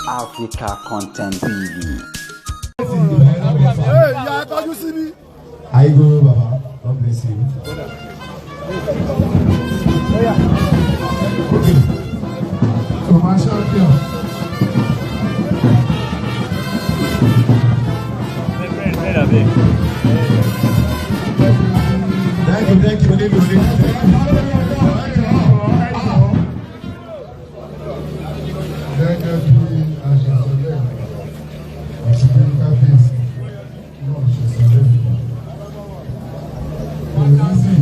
Africa Content TV. Hey, ìyá ẹ kọjú síbí. Aigo baba, God bless you. Okay. Commercial film. Thank you, thank you, thank you, thank you. Gẹ́gẹ́ bí a ṣe sọ lẹ́yìn àti bí kábíyèsí náà ṣe sọ lẹ́yìn. Kò ní sí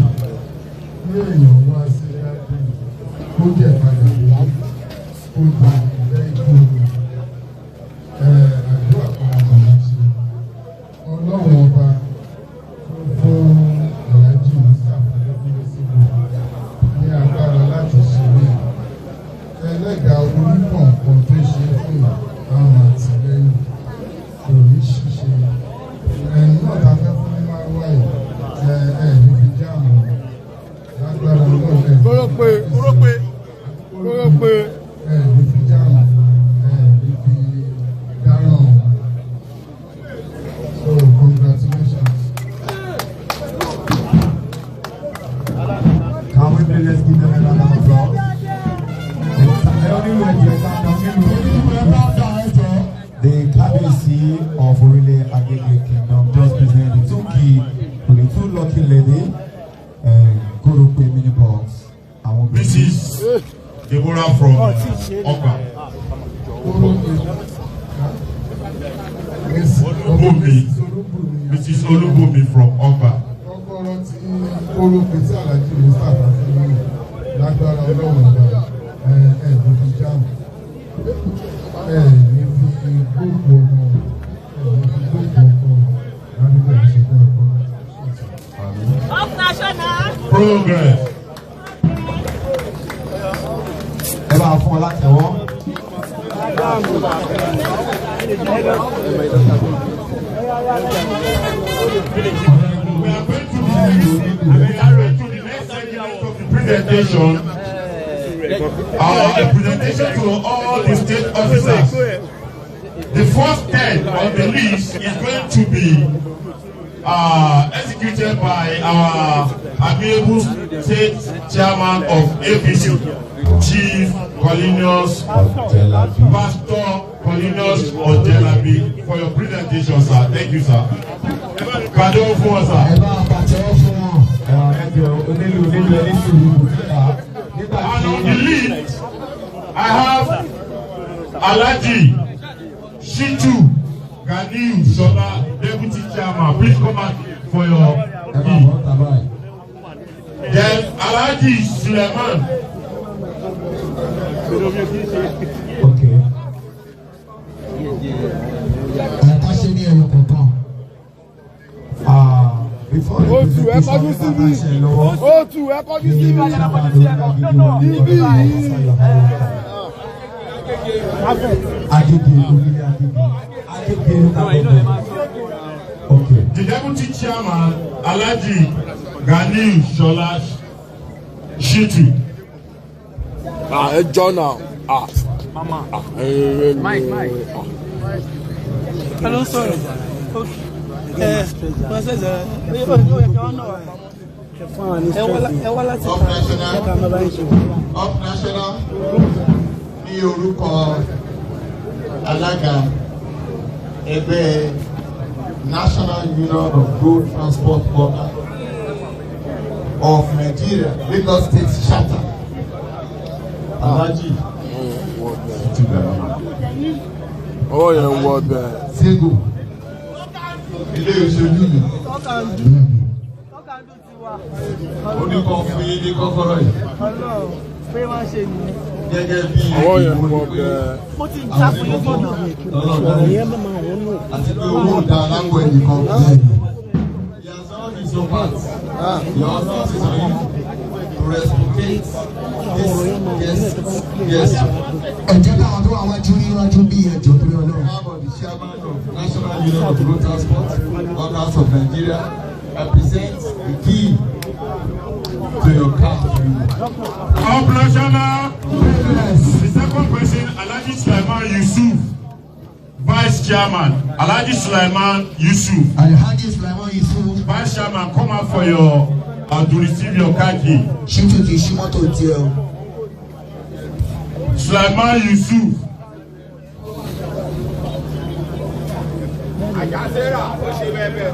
bí èèyàn wá sí lábẹ́ kó jẹ́ padà wá kó gba ìfẹ́ ìgbòho àdúrà kan àgbàlá ṣe. Ọlọ́run ọba tó fún Alhaji Mustapha Adékúnlé Sego ní agbára láti ṣe ní ẹlẹ́gàá oníkọ̀ọ̀kan tó ṣe fún àwọn àtìlẹ́yìn kò ní ṣiṣẹ́ ẹ̀yìn náà ta fẹ́ fún ní márùwá yìí ẹ ẹ ní fi jáàmù lágbára Ọlọ́run ẹ̀ Kórópè, kórópè, kórópè. Ẹ ní fi jáàmù, ẹ ní fi dáràn. So congratulations. Can we please, let's give them a round of applause? The Kabiyesi of Orile Agege Kingdom just presented the two key to the two lucky lady, Korope minibus. Àwọn obìnrin. Mrs. Deborah from Ogba. Kórópè Olúbùnmi. Mrs. Olúbùnmi from Ogba. Kọ́kọ́rọ́ tí kórópè tí Alhaji Mustapha fún mi lágbára Ọlọ́run ọba ẹ ẹ ní fi jáàmù ẹ ní fi gbóògbó ọmọ ẹ ní fi gbóògbó ọkọ ládùúgbò ìṣègùn ọkọ. Up national. Progress. Ẹ bá fún ọ látẹ̀wọ́. We are going to the next segment of the presentation. A presentation to all the state officers. The first 10 on the list is going to be executed by our amiable state chairman of APC, Chief Cornelius Ọ̀jẹ̀lábí. Pastor Cornelius Ojelabi, for your presentation, sir. Thank you, sir. Pàdé fún ọ, sir. Ẹ bá pàtẹ́wọ́ fún wọn. Ẹ jọ onílù onílù ẹni sùúrù nígbà And on tí. the list, I have Alhaji Shitu Ganiu Shola, Deputy Chairman. Please come out for your Ẹ máa key. bọ́ tàbá yìí. Then Alhaji Suleiman. Okay. Ẹ ká ṣe ní ẹyọ kọ̀ọ̀kan. Before the Ó tù ẹ presentation, kọjú nígbà síbí. tá a ṣe lọ́wọ́. Ó tù ẹ kọjú síbí. Ibi yìí. Agége onílé Agége Agége local government. Okay. The Deputy Chairman, Alhaji Ganiu Shola Shitu. Ah, ẹ jọ náà. Ah. Mama. Mike, Mike. Ta ló ń sọ̀rọ̀? Ẹ Princess, ẹ ó yẹ kí wọ́n náà wà pamọ́. Ẹ wá láti Up ta national. ẹ ká máa bá yín ṣe. Up national, ní orúkọ alága ẹgbẹ́ National Union of Road Transport Workers of Nigeria, Lagos State Chapter, Alhaji Ọwọ́ yẹn wọ bẹ́ẹ̀. Sego, ilé ìṣojú mi, ó ní kó fún yín ní kọ́kọ́rọ́ yìí Ọlọ́run pé wọ́n ṣe nìyẹn. Gẹ́gẹ́ bí Ọwọ́ yẹn wọ bẹ́ẹ̀. Mo ti já fún yín gbọ́dọ̀. Àti pé owó da aláwọ̀ ẹnìkan. He has done his own part. Your onus is on you to reciprocate this gesture. Ẹ jẹ́ káwọn tó wà wájú níwájú bí ẹjọ́ torí Ọlọ́run. Behalf of the chairman of National Union of Road Transport Workers of Nigeria, I present the key to your car to you. Up national. The second person, Alhaji Sulaiman. Sulaiman Yusuf, Vice Chairman. Alhaji Sulaiman Yusuf. Alhaji Sulaiman Yusuf. Vice Chairman, come out for your to receive your car key. Ṣítù ti ṣí mọ́tò tiẹ̀ o. Sulaiman Yusuf. Àjàsẹ́rà ó ṣe bẹ́ẹ̀.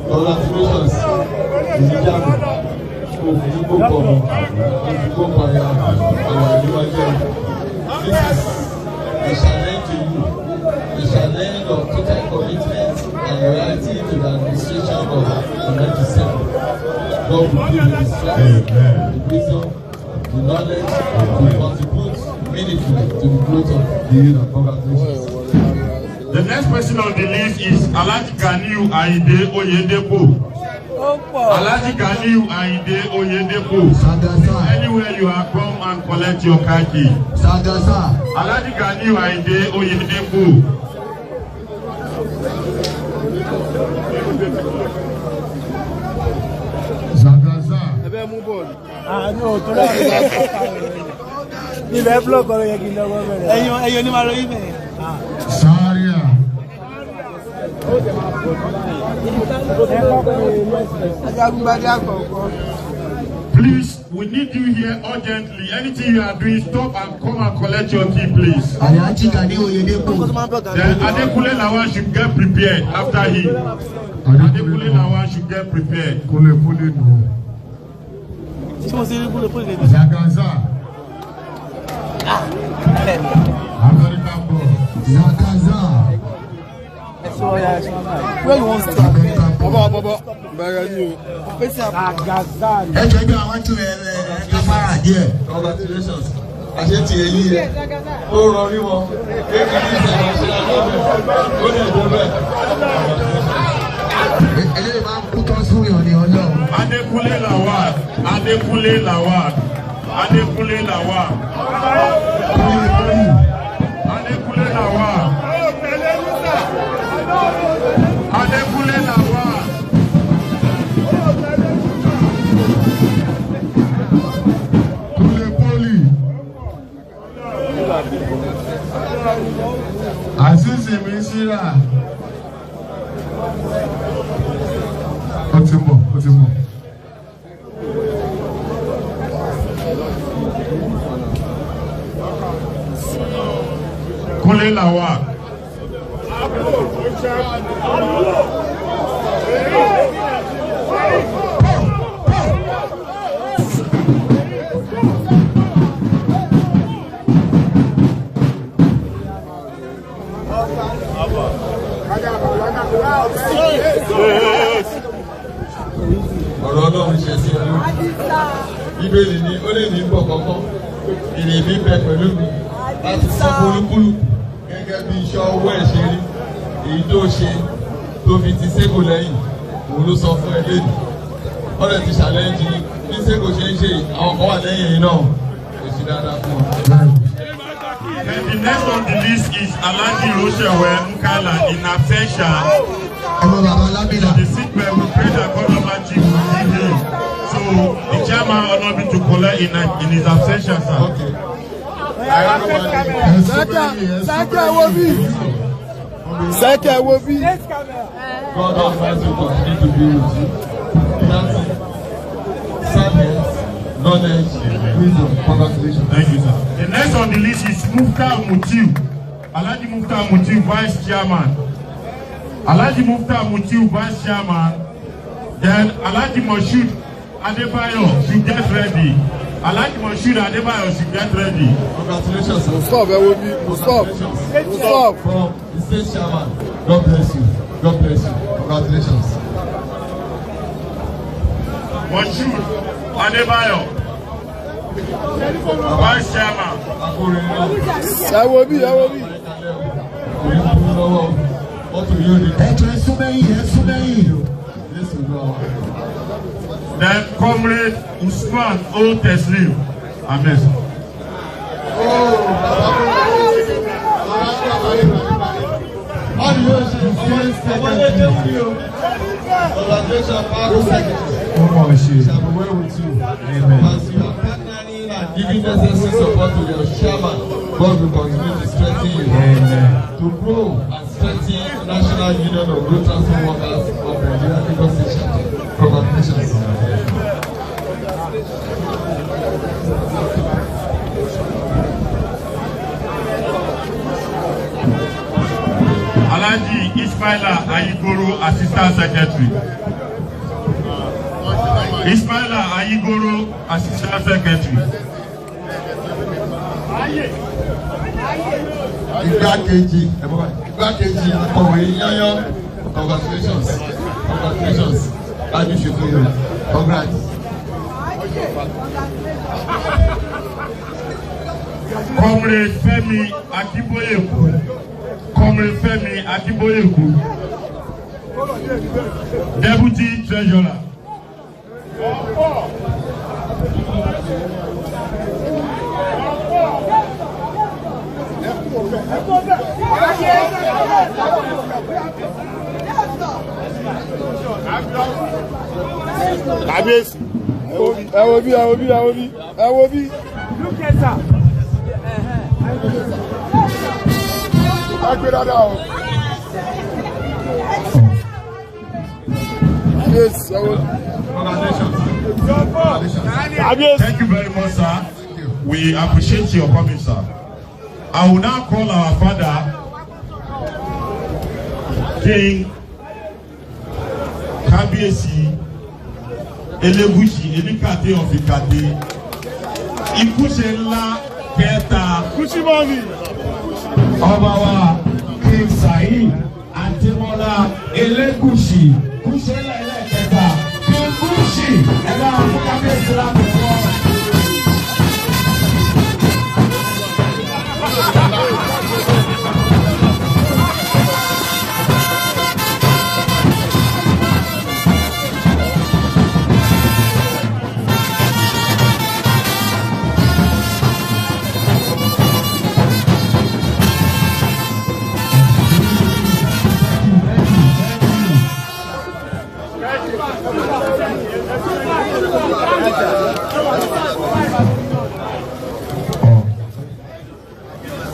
Congratulations. Ìdíjàmù. Òfìdígbò pọ̀mọ́. Òfìdígbò pàyà. Àwọn àdúrà. This is a challenge to you. A challenge of total commitment and loyalty to the administration of Alhaji Sego. God will give you the strength, the wisdom, the knowledge to contribute meaningfully to the growth of the union. Congratulations. The next person on the list is Alhaji Ganiu Ayinde Oyedepo. Alhaji Ganiu Ayinde Oyedepo. Sagasa. Anywhere you are, come and collect your car key. Sagasa. Alhaji Ganiu Ayinde Oyedepo. Zagaza. Àánú òtún náà ibẹ̀ blọọkì ọ̀rọ̀ yẹ kí n lọ́wọ́ bẹ̀rẹ̀. Ẹyin ẹyin onímọ̀ lórí ibẹ̀. Zaria. Ajagungbadé àkọ́kọ́. Please, we need you here urgently. Anything you are doing, stop and come and collect your key, please. Alhaji Gani Oyedepo. Then Adekunle Lawal should get prepared after him. Adekunle Lawal should get prepared. Kule kule nù. Ṣé mo ti rí kúlẹ̀ kúlẹ̀ lè Zagaza. American boy. Zagaza. Where you wan start? American boy. Bọ́bọ̀ bẹ̀rẹ̀ ni o. Ẹ jẹ́ bí àwọn tún ẹ ẹ káfárà díẹ̀. Congratulations. Àṣé ti èyí yẹ. Ó rọrí wọn. Kéèkì ní ìṣẹ̀lẹ̀ ṣe àlọ́ ó lè dé bẹ́ẹ̀. Eléyìí máa ń kú tán sún yàn ní Ọlọ́run. Adekunle Lawal. Adekunle Lawal. Adekunle Lawal. Kúlẹ̀ kúlẹ̀. Adekunle Lawal. Adekunle Lawal. Kule poli. Azizi Misira. Ó ti mọ̀, ó ti mọ̀. Kunle Lawal. Ọ̀rọ̀ Ọlọ́run ṣe sí ẹlú. Bíbélì ni ó lè ní bọ̀ kọ́kọ́. Ìrìn mi bẹ pẹ̀lú mi láti sọ fúrúkúrú gẹ́gẹ́ bí iṣẹ́ ọwọ́ ẹ̀ ṣe rí. Èyí tó ṣe tó fi ti Sego lẹ́yìn, òun ló sọ fún ẹ lẹ́nu. Ọ̀rẹ́ ti ṣàlẹ́jì bí Sego ṣe ń ṣe àwọn kan wà lẹ́yìn yìí náà. Kò sí dáadáa fún ọ. Then the next on the list is Alhaji Roshewe Nkala in absentia. Ọmọ bàbá Lámìlà. The sick man will pray that God Almighty will heal him. So the chairman honour me to collect in his absentia, sir. Okay. Sẹ́kẹ̀ wo bí? Sẹ́kẹ̀ wo bí? God Almighty will continue to be with you. That's silence, knowledge, wisdom. Congratulations. Thank you, sir. The next on the list is Mufta Mutiu. Alhaji Mufta Mutiu, Vice Chairman. Alhaji Mufta Mutiu, Vice Chairman. Then Alhaji Moshood Adebayo should get ready. Alhaji Moshood Adebayo should get ready. Congratulations, sir. Stop ẹ wo bí? Stop. Stop. From the state chairman. God bless you. God bless you. Congratulations. Moshood Adebayo, Vice Chairman. Akóre náà. Ẹ wo bí? Ẹ wo bí? Òye ń bú lọ́wọ́. Mọ́tò yóò ní. Ẹ jọ ẹ sún mẹ́yìn, ẹ sún mẹ́yìn. Jésù ló wà. Then Comrade Usman O. Teslim. Amen. Oh, bàbá mi. Bàbá mi. Secretary. Congratulations, Powerful Secretary. Ó mọ̀ ṣe. Shall be well with you. Amen. As you are partnering and giving necessary support to your chairman, God will continue to strengthen you. Amen. To grow and strengthen National Union of Road Transport Workers of Nigeria Lagos State Chapter. Congratulations. Alhaji Ismaila Ayigoro, Assistant Secretary. Ismaila Ayigoro, Assistant Secretary. Igbákejì akọ̀wé yányán, congratulations, congratulations, láti ṣètò yìí, congrats. Comrade Femi Akínbóyèkú. Comrade Femi Akínbóyèkú. Deputy Treasurer. Kábíyèsí. Ẹ wo bí, ẹ wo bí, ẹ wo bí, ẹ wo bí. Ẹ gbé dáadáa o. Kábíyèsí, ẹ wo. Congratulations. Congratulations. Kábíyèsí. Thank you very much, sir. We appreciate your coming, sir. I will now call our father, King Kábíyèsí Elegushi Elikate of Ikate, Ikúṣe ńlá kẹta. Kúṣímọ́nì. Ọba wa King Saheed Adémọ́lá Elégùṣì Kúṣẹ́lẹ̀ ẹlẹ́kẹta King Kúṣì ẹ bá wọn fún kábíyèsí lákòókò.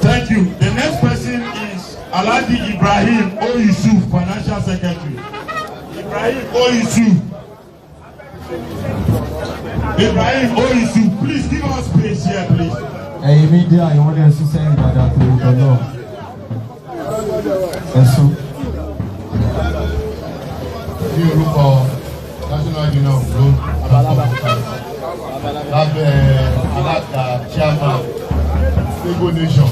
Thank you. The next person is Alhaji Ibrahim O Yusuf, Financial Secretary. Ibrahim O Yusuf. Ibrahim O Yusuf, please give us space here, please. Ẹ̀yin media ìwọ́n ní ẹ̀sùn sẹ́yìn dáadáa torí tọ́lọ́ ẹ̀sùn. Ní orúkọ National Union of Road Transport Workers lábẹ́ alága chairman Sego Nation,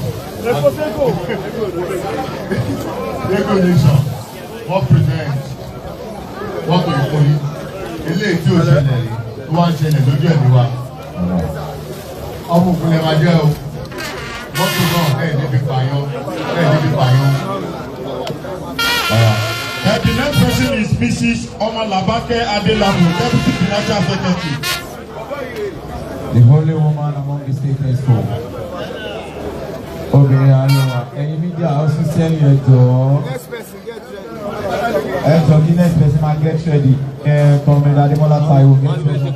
Sego Nation, wọ́n present wọ́n pè fún yín eléyìí tí ò ṣẹlẹ̀ rí tó wá ń ṣẹlẹ̀ lójú ẹ̀mí wa. Ọmọ ògùn lè máa jẹ́ o, mọ́tò náà ẹ̀ níbi pààyàn, ẹ̀ níbi pààyàn. And the next person is Mrs. Omalabake Adelabu, Deputy Financial Secretary. The only woman among the state expo. Obìnrin àríwá ẹ̀yin media ọ̀sùn sẹ́yìn ẹ jọ̀ọ́. Ẹ jọ̀ọ́ kí next person máa get ready. Ẹ Comrade Adémọ́lá Taiwo get ready.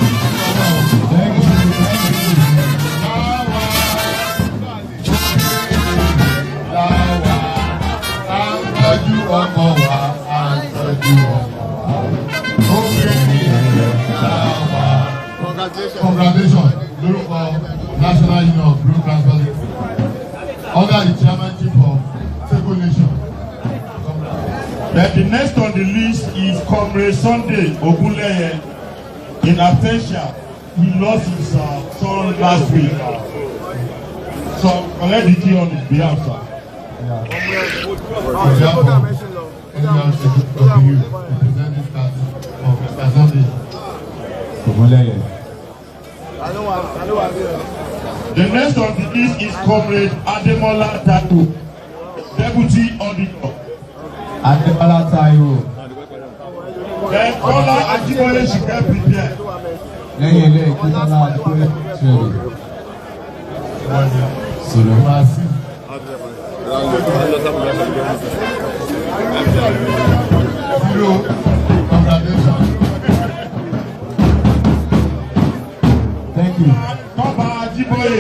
Thank you, thank you. Láwa à ń tọ́jú ọkọ wa, à ń tọ́jú ọkọ wa. Obìnrin láwa. Congratulations lórúkọ National Union of Road Transport under the chairmanship of Sego Nation. Then the next on the list is Comrade Sunday Ogunleye. In absentia, he lost his son last week. So collect the key on his behalf, sir. On behalf of NURTW, we present this card for Mr. Sunday. Ogunleye. The next on the list is Comrade Ademola Taiwo, Deputy Auditor. Adémọ́lá Taiwo. Then Kola Ajibole should get prepared. Lẹ́yìn eléyìí kí Tọ́lá Adékúnlé ṣẹlẹ̀. Sọ̀rọ̀. Thank you. Tọ́ba Ajíbóyè.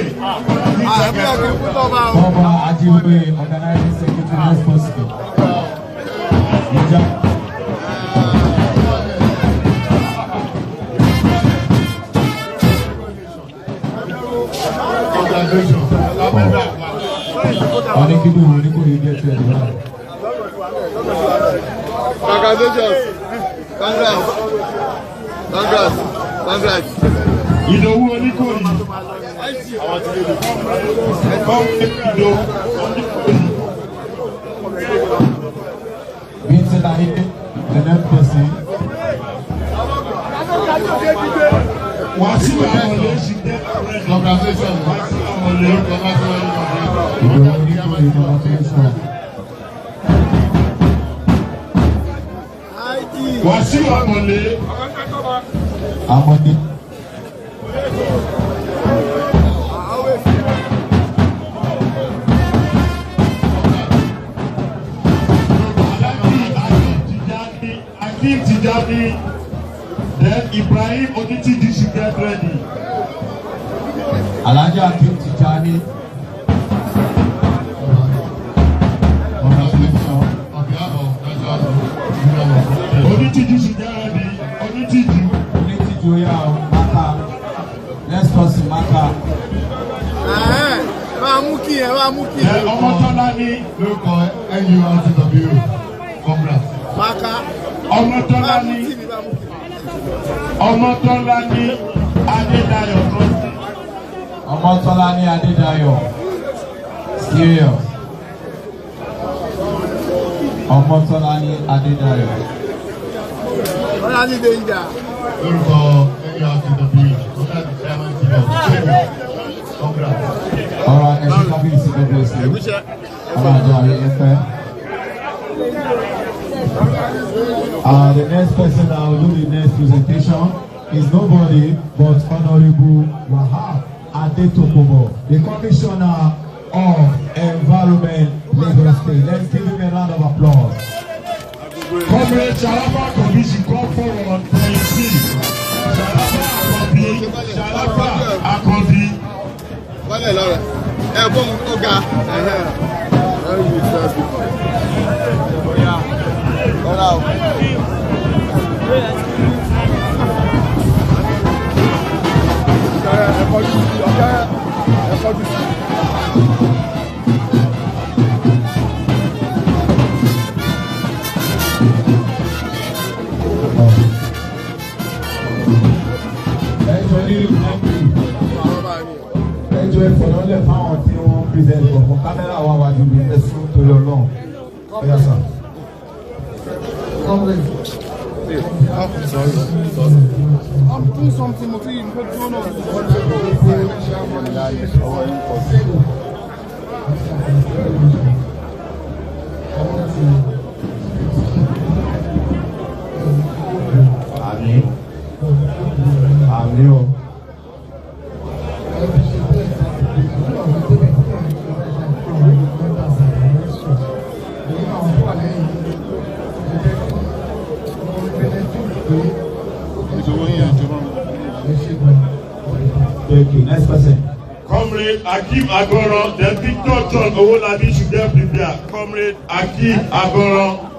Tọ́ba Ajíbóyè, organizing secretary, next person. Ìjà. Wọ́n ní kí ló wọ́n ní kò yí get ready now. Congratulations. Congrats. Congrats. Congrats. Ìdòwú Oníkòyí. Ìdòwú Oníkòyí. Vincent Ahide, the next person. Wàsíù Àmọ̀lé ṣì dé. Congratulations. Wàsíù Àmọ̀lé. Ìdòwú Oníkòyí, congratulations. Wàsíù Àmọ̀lé. Amọ̀dé. Akeem Tijani, then Ibrahim Onitiji should get ready. Alhaji Akeem Tijani. Congratulations. On behalf of National Union of Onitiji should get ready. Onitiji. Onítìjú yà ó, Maka. Next person, Maka. Máa mú kí ẹ, máa mú kí ẹ. Then Ọmọtọ́lá ní. Lórúkọ NURTW, congrats. Maka. Ọmọtọ́lá Máa mú ní. kí mi, máa mú kí mi. Ọmọtọ́lá ní Adédayọ̀ trustee. Ọmọtọ́lá ní Adédayọ̀. Serious. Ọmọtọ́lá ní Adédayọ̀. Ọlá ní danger. Lórúkọ NURTW, under the chairmanship of Chairman, congrats. Ọ̀rọ̀ ẹ̀ṣin kábíyèsí, God bless you. Ọlọ́run àjọ àyè ẹ̀fẹ́. The next person that will do the next presentation is nobody but Honorable Wahab Adetokunbo, the Commissioner of Environment, Lagos State. Let's give him a round of applause. Comrade Sharafa Akobi should come forward for his team. Sharafa Akobi, Sharafa Akobi. Wálẹ̀ lọ́rẹ̀. Ẹ bọ́ ó ga. Ọ̀rá o. Ẹjọ́ lílu ẹjọ́ ìfọ̀nọ́lẹ̀ fáwọn tí wọ́n ń present kọ̀ọ̀kan kámẹ́rà wà wájú mi ẹ̀sùn torí Ọlọ́run. Ọ̀yá sà. I'm doing something, mo ti ń fẹ́ dúró náà. Àmín. Àmín o. Thank you. Next person. Comrade Akeem Agoro, then Victor John Owolabi should get prepared. Comrade Akeem Agoro.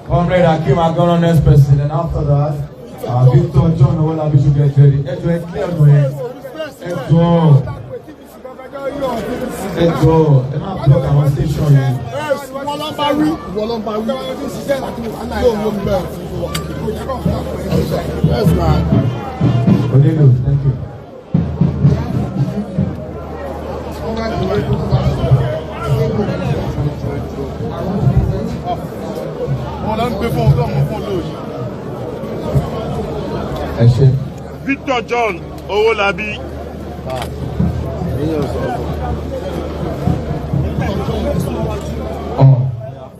Comrade Akeem Agoro, next person. And after that, Victor John Owolabi should get ready. Ẹ jọ̀ọ́, ẹ clear ọ̀nà yẹn. Ẹ jọ̀ọ́. Ẹ jọ̀ọ́, ẹ má block àwọn station yẹn. Wọ́n lọ bá wí. Wọ́n lọ bá wí. Yóò mú bẹ́ẹ̀. Yes, ma. Onílù, thank you. Wọ́n lọ ń gbé fóun tó ń mú fóun lóòyì. Ẹ ṣé. Victor John Owolabi.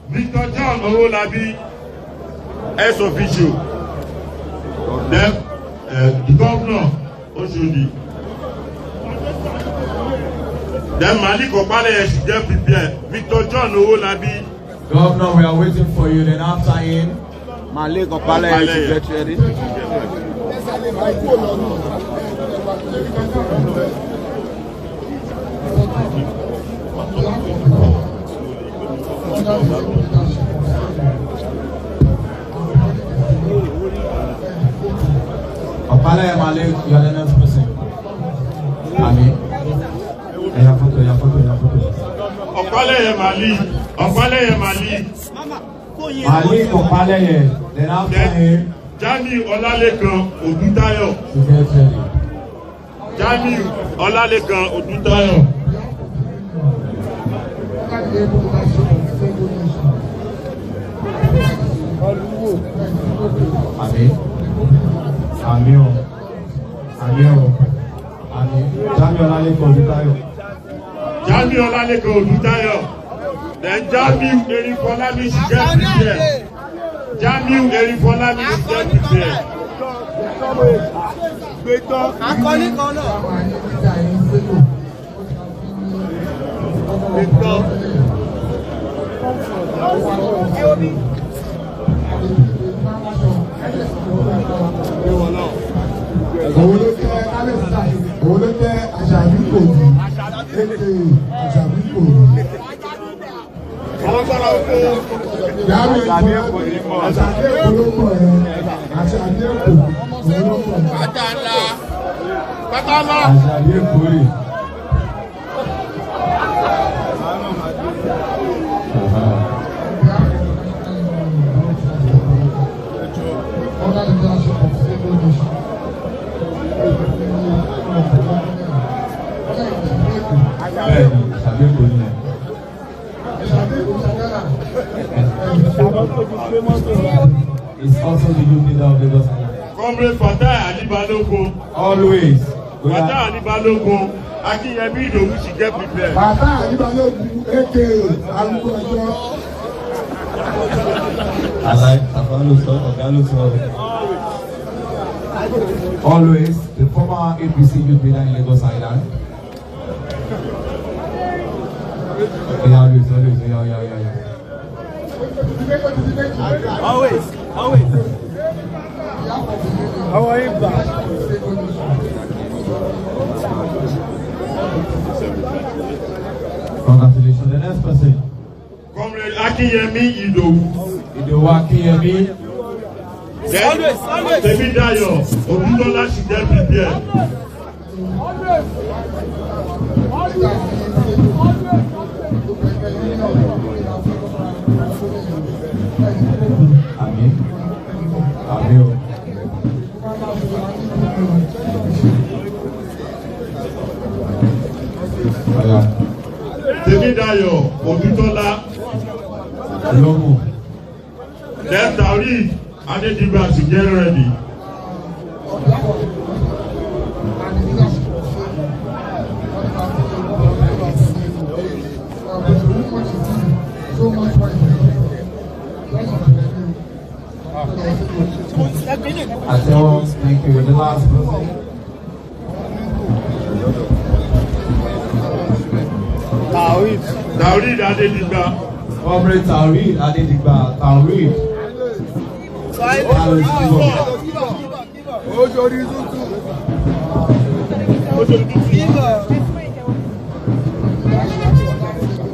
Victor John Owolabi, ex officio. Then the governor Oshodi. Then Malik Opaleye should get prepared. Victor John Owolabi. Governor, we are waiting for you. Then after him, Malik Opaleye should get ready. Opaleye Malik, you are the next person. Amen. Opaleye Malik, Opaleye Malik. Malik Opaleye, then after him, Jamiu Olalekan Odutayo. Jamiu Olalekan Odutayo. Àmín. Àmín o. Àmín o. Àmín. Jamiu Olalekan Odutayo. Jamiu Olalekan Odutayo. Then Jamiu Erinfolami should get prepared. Jamiu Erinfolami should get prepared. Akọni kan náà. Òun ló jẹ́ Àṣàbí Kòbí, aka Àṣàbí Kòbí. Àṣàbí Èkó ló pọ̀ ẹ́, Àṣàbí Èkó ló pọ̀ ẹ́. Àṣàbí Èkó rè. Bẹ́ẹ̀ni, Àṣàbí Èkó ni ẹ̀. It's also the youth leader of Lagos Island. Comrade Fatai Ali Balogun. Always. Fatai Ali Balogun, Akinyemi Idowu should get prepared. Fatai Ali Balogun, aka Arúgbó Ọjọ́. Always, the former APC youth leader in Lagos Island. Yeah, always, always, yeah. Always, always. How are you, bro? Congratulations. The next person. Comrade Akinyemi Idowu. Idowu Akinyemi. Then, Always, always. Temidayo Odutola should get prepared. Always. Àmín. Àmín o. Ọ̀yà. Temidayo Odutola. Lọ́mù. Then Taoreed Adedigba should get ready. Àtẹ́wọ́, thank you. The last person. Taoreed. Taoreed Adedigba. Comrade Taoreed Adedigba. Taoreed.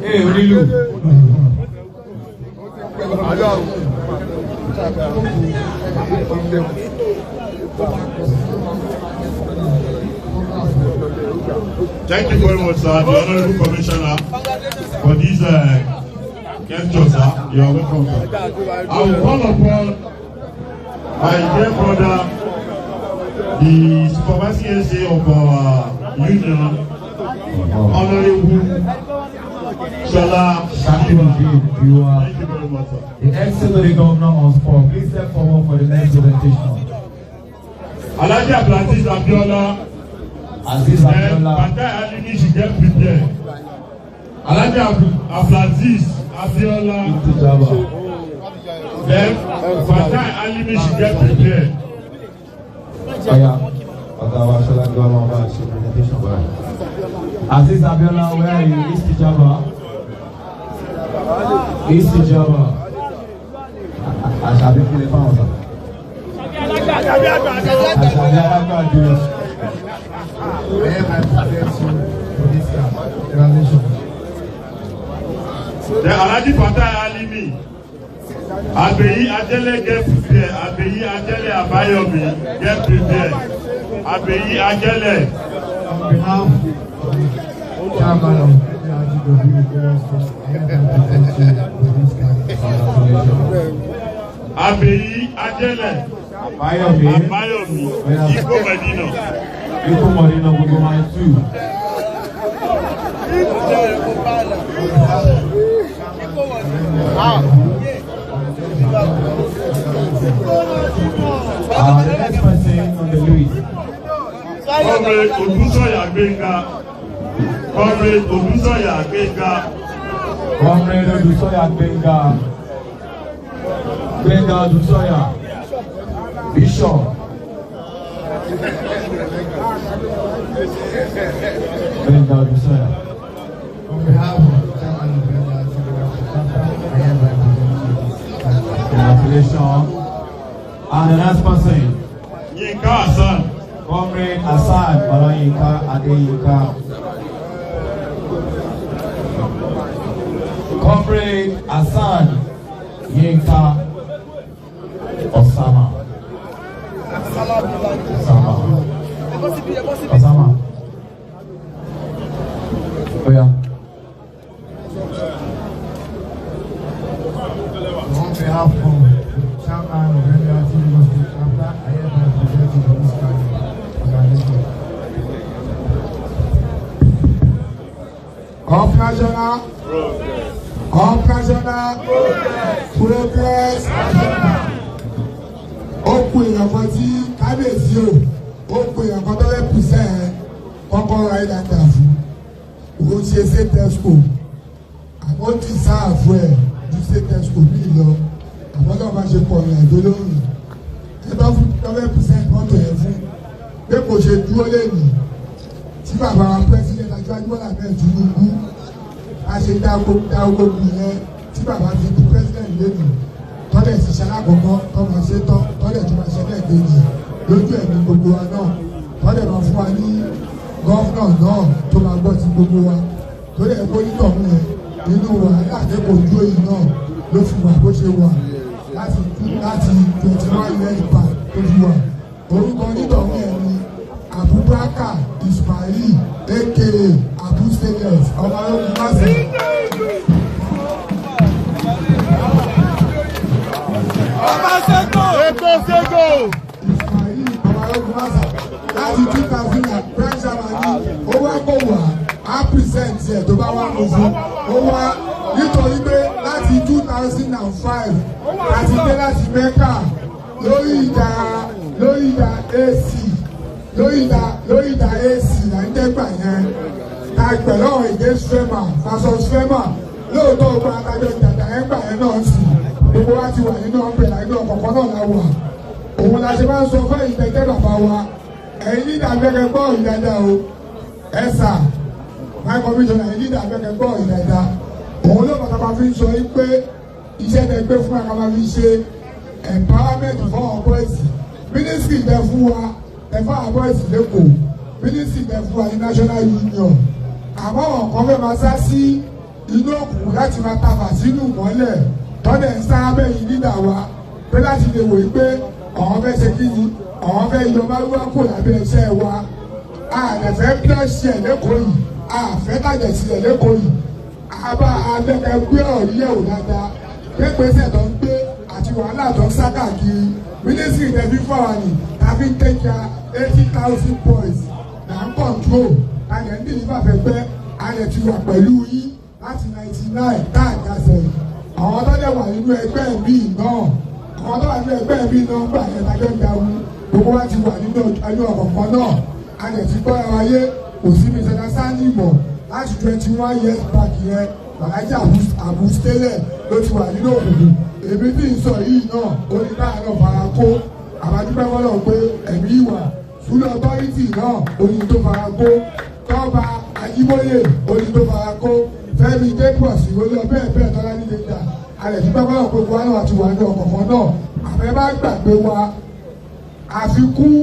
Hey, Onílù. Thank you very much, sir, the Honorable Commissioner, for this gesture, sir. You are welcome, sir. I will call upon my dear brother, the supervising SA of our union, Honorable Shola Shakiru. You are Thank you very much, sir. the ex-secretary governor on sport. Please step forward for the next presentation. Alhaji Abdulaziz Abiola. Aziz Abiola. Fatai Alimi should get prepared. Alhaji Abdulaziz Abiola. Then Fatai Alimi should get prepared. Oya. Ọ̀gá wa Ṣọlá Gbọ́lá wọn bá ṣe presentation báyìí. Azeez Abiola, where are you? Istijaba. Istijaba. Àṣàbí fúnlẹ̀ fáwọn sà. Àṣàbí alágbàdo. The Alhaji Fatai Alimi, Abeyi Ajele get prepared. Abeyi Ajele Abayomi get prepared. Abeyi Ajele. On behalf of the chairman of NRGW, I am present you this card. Abeyi Ajele Abayomi. Abayomi Iko Medina. Iko Medina gbogbo máa ń tù. The next person on the list. Comrade Odusoya Gbenga. Comrade Odusoya Gbenga. Comrade Odusoya Gbenga. Gbenga Odusoya. Bishop. Gbenga Odusoya. On behalf of the chairman of the NRGW, I hereby present you this card. Congratulations. And the next person. Yinka Hassan. Comrade Hassan Olayinka Adeyinka. Comrade Hassan Yinka Osama. Osama. Osama. Oh yeah. On behalf of the chairman of NRT Lagos State Chapter, I hereby present you this card. Congratulations. Up national, up national, progress. Ó kù èèyàn kan tí kábíyèsí o, ó kù èèyàn kan tó fẹ́ pìsẹ́ ẹ kọ́kọ́rọ́ ayélujára fún. Òun ṣe ṣètẹ́sìkò, àmọ́ ti sáàfù ẹ̀ ju ṣètẹ́sìkò mí lọ, àmọ́ tó máa ṣe pọ̀ ìrìn àjò lónìí. Ẹ bá fún tó fẹ́ pìsẹ́ mọ́tò yẹn fún pé kò ṣe dúró lẹ́yìn tí bàbá wa president Aṣíwájú Bọ́lá Ahmed Tinubu a ṣe dá gbogbo yẹn tí bàbá fi di president lẹ́nu tọ́lẹ̀ ṣiṣẹ́ alákọ̀ọ́kọ́ tó máa ṣe tán tọ́lẹ̀ tó máa ṣe lẹ́ẹ̀kejì lójú ẹ̀mí gbogbo wa náà tọ́lẹ̀ máa fún wa ní gọ́fúnà náà tó máa gbọ́ ti gbogbo wa torí ẹ̀ kó nítọ̀hún yẹn nínú wàhálà àdékò ojú òyìn náà ló fi wà bó ṣe wà láti 21 years back tó fi wà. Orúkọ nítọ̀hún yẹn ni Abubakar Ismail aka Abu Stainless ọmọ arógun máṣe. Ètò Sego. Ismail ọmọ arógun máṣe láti 2000 and prime chairman ní ó wá kó wá á present ẹ̀ tó bá wà mú fún ó wá nítorí pé láti 2005 láti dé láti Mecca lórí ìjà AC lórí ìjà AC là ń dẹ́gbà yẹn ta pẹ̀lú àwọn èdè sfema faso sfema lóòótọ́ ọgbà adájọ́ ìjàjà yẹn gbà yẹn náà sì gbogbo wa ti wà nínú ọ̀pẹ̀lá inú ọ̀kọ̀ọ̀kan náà la wà òun la ṣe máa ń sọ fún ìtẹ̀jẹ́ bàbá wa ẹ̀yin nídà fẹ́kẹ́ gbọ́ ìdájà o ẹ̀sà my commissioner ẹ̀yin nídà fẹ́kẹ́ gbọ́ ìdájà òun ló bàtà máa fi ń sọ yín pé iṣẹ́ tẹ gbé fún wa ká máa fi ṣe empowerment for our boys ministry tẹ fún wa ẹ fún our boys lẹ́kọ̀ọ́ ministry tẹ fún wa ní national union àmọ́ ọ̀kan fẹ́ máa sá sí inú òkùnkùn láti máa tafà sínú ìmọ́lẹ̀ tọ́lẹ̀ ń sá bẹ́yìn nídà wa pé láti lè wòye pé àwọn fẹ́ ṣe kí ni àwọn fẹ́ yọ márúwá kò lábẹ́ iṣẹ́ wa àlẹ́fẹ́ pílọ̀ṣì ẹ̀ lẹ́kọ̀ọ́ yìí àfẹ́ tàjẹ̀ sílẹ̀ lẹ́kọ̀ọ́ yìí àbá abẹ́kẹ́ gbé ọ̀rí yẹ̀wò dáadáa pépèsè tó ń gbé àti wàhálà tó ń sá káàkiri mínísírì tẹ̀bí fáwọn tàbí tẹ̀ka 80,000 boys là ń kọ̀ntró alẹ́ ń dìlífà fẹ́gbẹ́ alẹ́ ti wà pẹ̀lú yín láti 99 táàgà sẹ́yìn àwọn tó dẹ̀ wà nínú ẹgbẹ́ míì náà àwọn tó wà nínú ẹgbẹ́ míì náà gbà yẹn lájọ́ ìdáwó gbogbo wa ti wà nínú ẹjọ́ ọ̀kọ̀ọ̀kan náà alẹ́ ti gbọ́ ara yé kò sí mi sẹ́dá sáńdì mọ̀ láti 21 years back yẹn Alhaji Abu Stainless ló ti wà nínú òkùnkùn èmi tí ń sọ yìí náà ó ní báyìí náà fara kó àbájúpẹ́ fọlọ́ pé ẹ̀mí ìwà Sulu authority náà oyin tó fara kó, Tọ́ba Ajíbóyè oyin tó fara kó, Fẹ́mi Jacobs olú bẹ́ẹ̀ bẹ́ẹ̀ Tọ́lá ní lẹ́jà. Alẹ̀ tí bábá náà gbogbo wa náà ti wà ní ọ̀kọ̀ọ̀kan náà. Àfẹ́ bá gbàgbé wa àfikún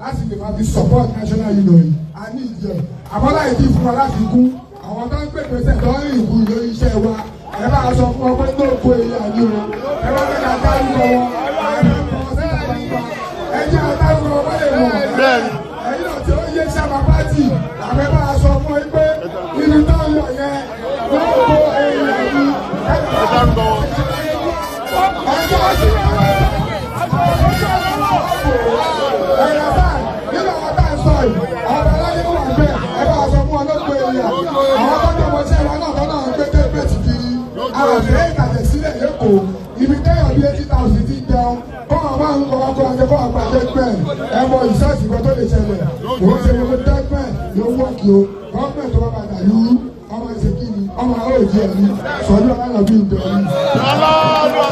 láti lè máa fi support national union yìí. A ní ìdí ẹ̀. Àmọ́ láì tí fún wa láfikún, àwọn tó ń pè pèsè tó ń rìn ìkú lórí iṣẹ́ wa. Ẹ bá sọ fún ọ pé ní òkú èyí àní o. Ẹ bá fẹ́ ká dárúkọ wọn. Ẹ bá kọ́ ọ síta gbangba. Ẹ jẹ́ àdárúkọ wọn lè wọ̀. Ẹ̀yin náà tí ó yé sábà pátì. Àfẹ́ bá sọ fún ẹ pé ibi tó ń lọ yẹn lóko èyí àní. Ẹ dárúkọ wọn. Àfẹ́ ìtàjẹ̀ sílẹ̀ lẹ́kọ̀ọ́ ibi tẹ́yọ̀ bí 80,000 ti jẹun kọ́ọ̀ máa ń kọ́kọ́ kọ́ ọjọ́ kọ́ọ̀ gba dẹ́gbẹ̀ẹ́ ẹ mọ ìṣọ́ọ̀ṣì kan tó lè ṣẹlẹ̀ òun ṣe gbogbo dẹ́gbẹ̀ẹ́ ló wọ́ọ̀kì o gọ́ọ̀mẹ̀ntì tó bá padà lúrú ọmọ ìṣèkí ni ọmọ àwọn òjì ẹ̀ ní sọ́dún aláàbí bí ìjọ yìí.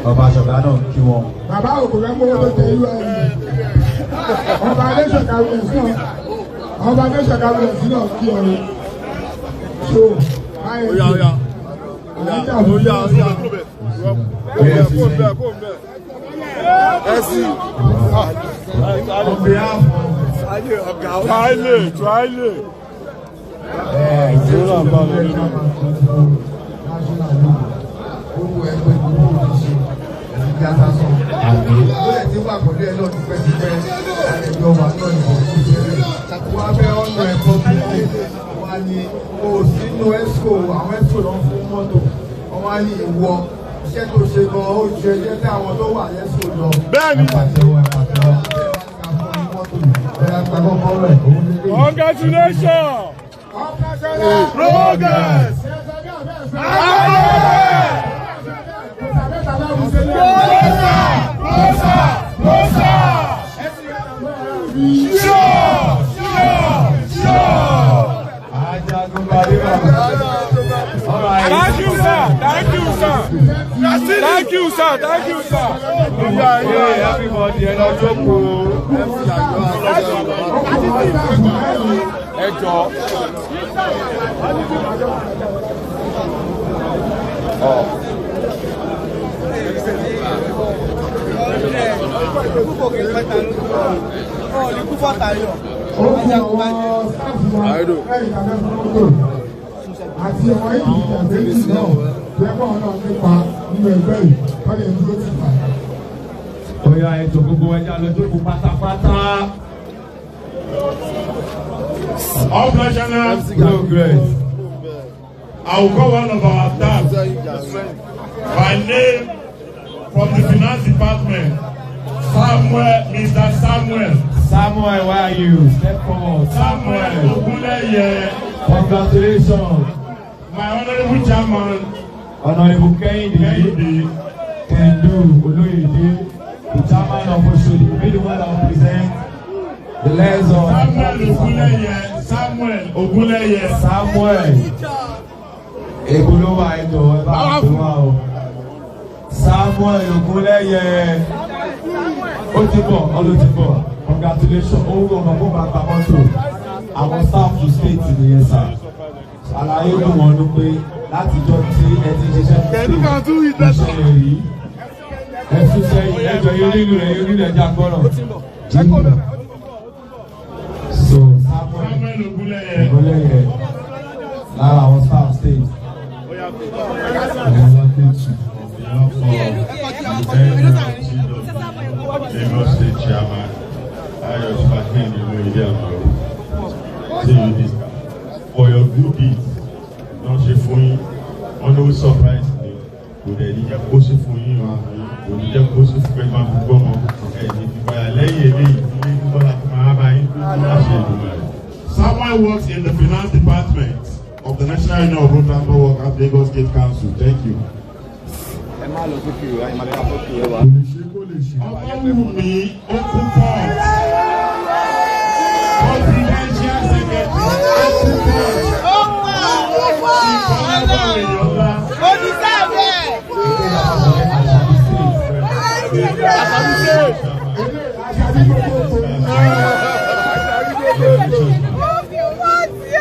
Ọba Ṣọlá náà kí wọn. Bàbá òkú rẹ̀ mú owó tẹ irú ẹ̀yìn. Ọba Adéṣọ̀ká wulẹ̀ sí náà. Ọba Adéṣọ̀ká wulẹ̀ sí náà kí ọ̀run. So, báyìí. Oya oya. Oya oya. Ẹ̀sìn. Tráìlè tráìlè. Owó ẹgbẹ́ gbogbo òṣìṣẹ́ ìyá sọ. Ó lè ti wà pẹ̀lú ẹ náà tipẹ́tipẹ́ àlejò wà náà ìbò ìṣẹ̀lẹ̀. Wọ́n á fẹ́ ọ̀nà ẹ̀kọ́ pípé. Wọ́n á ní o sínú ẹ́sìkò àwọn ẹ́sìkò lọ fún mọ́tò. Wọ́n á ní ìwọ iṣẹ́ tó ṣe gan ó ju ẹjẹ́ tí àwọn tó wà lẹ́sìkò lọ. Bẹ́ẹ̀ni. Congratulations! Progress! Thank you, sir. Thank you, sir. Thank you, sir. Thank you, sir. Yeah, everybody, ẹ lọ jókòó. Ẹ jọ̀ọ́. Ó kú àwọn sáàfù wa lẹ́yìn abẹ́fọ́tò àti àwọn ìdíje méjì náà lẹ́kọ̀ọ́ náà nípa nínú ẹgbẹ́ yìí kọ́lé dúró ti fà. Oya ètò gbogbo ẹja lọ jókòó pátápátá. All national progress. I will call one of our staff by name from the finance department, Samuel, Mr. Samuel. Samuel, where are you? Step forward. Samuel Ogunleye. Congratulations. My honorable chairman, Honorable Kehinde Kendu Oloyede, the chairman of Oshodi, will be the one that will present the legs of Samuel Ogunleye. Samuel Ogunleye. Samuel Ebolowa Ejo Eba Owa o. Samuel Ogunleye. Ó ti bọ̀, ọlọ́ ti bọ̀. Congratulations. Owó ọmọ kó bá gba mọ́tò. Àwọn staff state nìyẹn sà. Àlàyé dùn wọ́n ló pé látijọ́ tí ẹ ti ṣiṣẹ́ fún ìṣẹ̀lẹ̀ yìí. Ẹ tún sẹ́yìn ẹjọ́ yóò nílò rẹ̀ yóò nílò ẹja gbọ́rọ̀. So Samuel Ogunleye lára àwọn staff state. Lagos State Chairman, Ayo Fakemi Olóyèdè Àmàlò, say you this for your good deeds, don ṣe fún yín, wọn no surprise ni, kò dẹ̀ ní jẹ́ kó ṣe fún yín o, kò ní jẹ́ kó ṣe fún pé máa fi gbọ́mọ, ẹ̀ ní fìfàyà lẹ́yìn eléyìí, ilé ìgbọ́lá tó máa bá yín láṣẹ ìdùnnú rẹ̀. Samuel works in the finance department of the National Union of Road Transport Workers, Lagos State Council. Thank you. Ẹ má lọ sókè o, ayé máa lọ sókè o. Ọmọwùmí Okupot, confidential secretary Okupot, ìkọ́lẹ́bọ̀ èèyàn ńlá.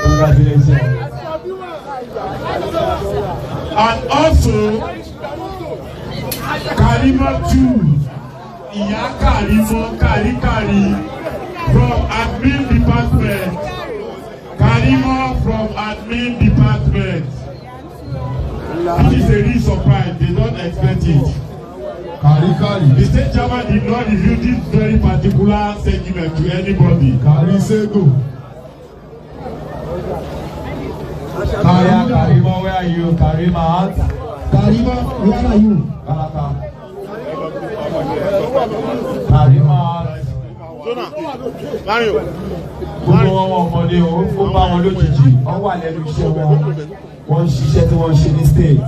Congratulations. And also, Karima too, Ìyá Karimo Karikari from admin department. Karimo from admin department. This is a real surprise. They don't expect it. Karikari. The state chairman did not reveal this very particular segment to anybody. Karisego. Oya Karima, where are you? Karima. Karima, where are you? Kalaka. Karima. Gbogbo wọn ọmọdé o, ó bá wọn lójijì, wọ́n wà lẹ́nu iṣẹ́ wọn, wọ́n ń ṣiṣẹ́ tí wọ́n ń ṣe ní state.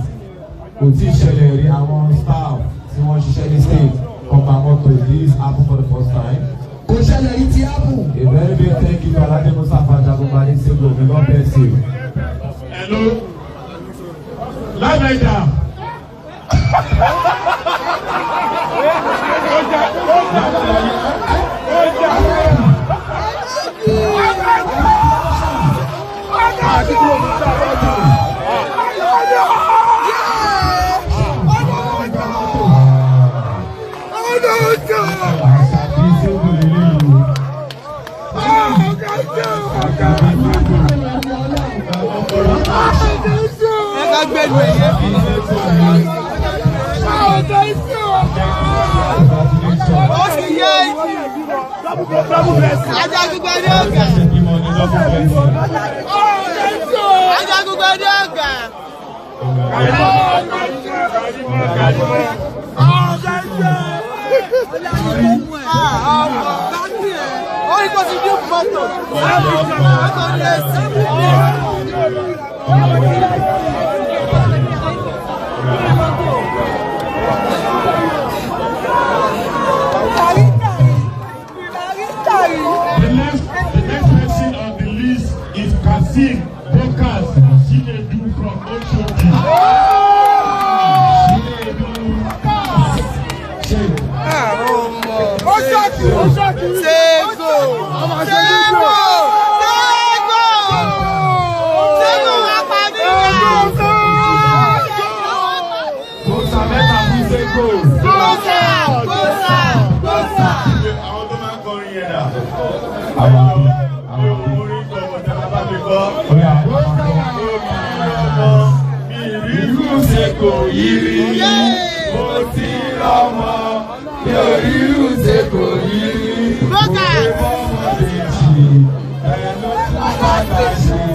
Kò tí ì ṣẹlẹ̀ rí àwọn staff tí wọ́n ń ṣiṣẹ́ ní state ọba mọ́tò. This happen for the first time. Kò ṣẹlẹ̀ rí ti happen. A very big thank you to Alhaji Mustapha Jagunbade Sego. May God bless you. Hello. Lámẹ́jà. Àṣàbí Sego lélẹ́yìí o. Ẹ ká gbẹ́nu ẹ̀yẹ. Ó sì yé ìjì. Ajagungbadé ọ̀gá. Ajagungbadé ọ̀gá. Ó ní kó ti dín mọ́tò. Mọ́tò ní èsì. The next person on the list is Kasim Bokas Chinedu from Oshodi. Sego! Sego! Sego! Sego wa padà! Kóòsà mẹ́ta fún Sego. Gbósà! Gbósà! Gbósà! Irú ṣe kò yí rí. Mo ti rọ́mọ. Mi ò rírú ṣe kò yí rí.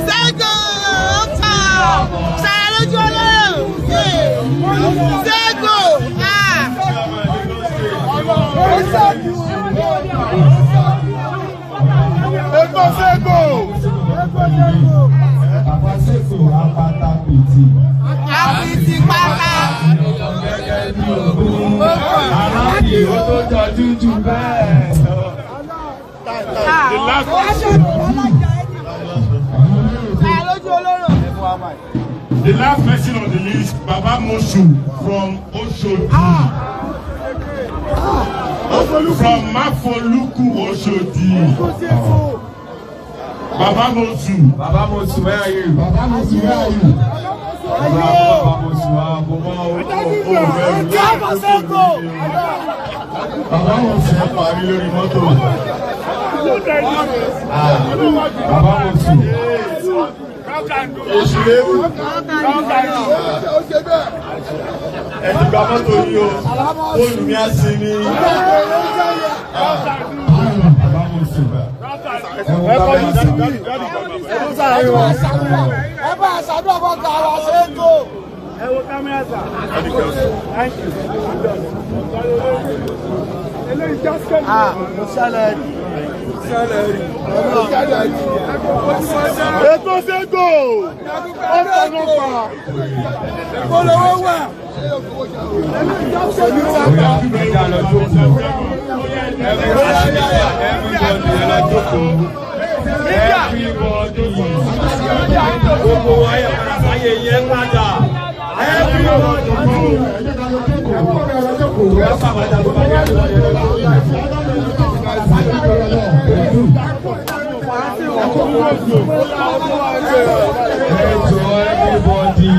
Sego ọ̀tá ṣàlójú ọlọ́run Sego. Ego Sego. Bàbá Sego apata pìtì. Apìtì pátá. Aláàbí ó tó jọjú jù bẹ́ẹ̀ lọ. The last person on the list, Baba Moshu from Oshodi. From Mafoluku Oshodi. Baba Moshu. Baba Moshu, where are you? Baba Moshu, where are you? Baba Moshu, Baba Moshu ẹ parí lórí mọ́tò. Baba Moshu. Èṣù léwu. Ẹ ti gba mọ́tò yìí o. Fóònù mi á sinmi. Baba Moshu. Ẹ kọjú sí mi. Ẹ bá aṣàdúrà fún tààrà Sego. Ẹ wo kámẹ́rà sà. Thank you. Eléyìí jásíkẹ́lì. Ego Sego. Ọ̀pọ̀lọpọ̀. Olówó wà. Ẹja lọ jókòó. Everybody ẹ lọ jókòó. Everybody. Gbogbo wa yẹ padà sáyé yẹn padà. Everybody. Ẹ jọ̀ọ́ everybody.